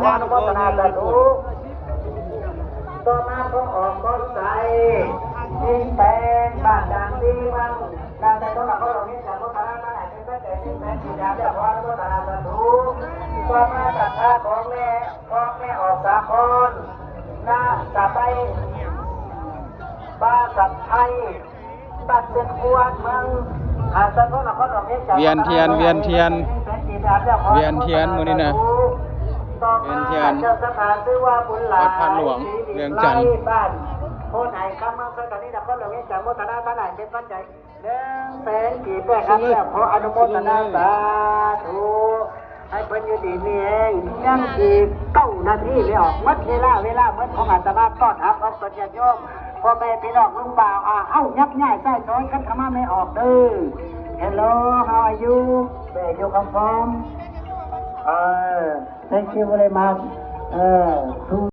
ອະນຸໂມທະນາສາທຸ. ຕໍ່ມາຂໍອອກຄອນໄຊ ຊິງແປງ ບ້ານດານສີວັງ ນາງໄຊທອງ ນະຄອນຫຼວງວຽງຈັນ ໂມທະນາສາທຸ ເປັນປັດໄຈໜຶ່ງແສນກີບ ແລ້ວຂໍອະນຸໂມທະນາສາທຸ. ຕໍ່ມາສັດທາຂອງແມ່ ຂອງແມ່ອອກສາຄອນ ນາສະໄບ ບ້ານສັດໄພ ບ້ານເຊກວນ ເມືອງ ອາ ນະຄອນຫຼວງວຽງຈັນ ວຽນທຽນ ວຽນທຽນ ວຽນທຽນມື້ນີ້ນະ ວຽນທຽນວັດພະຫຼວງວຽງຈັນ ບ້ານໂພນໄຫຄຳ ເມືອງໄຊທານີ ນະຄອນຫຼວງວຽງຈັນ ໂມທະນາທານໃຫ້ເປັນປັດໄຈໜຶ່ງແສນກີບ ດ້ວຍຄຳແລ້ວ ຂໍອະນຸໂມທະນາສາທຸ. ໃຫ້ເພິ່ນຢູ່ດີມີແຮງ ຍັງອີກເກົ້ານາທີແລ້ວ ໝົດເວລາ ເວລາໝົດຂອງອາດຕະມາ ຕ້ອນຮັບອອກຕົນຍາດໂຍມ ພໍ່ແມ່ພີ່ນ້ອງລຸງປ້າ ອາ ເຮົາຍັບຍ້າຍຊ້າຍຊອຍກັນເຂົ້າມາແມ່ອອກເດີ. Hello, how are you? Where you come from? ເອີ thank you very much. ເອີ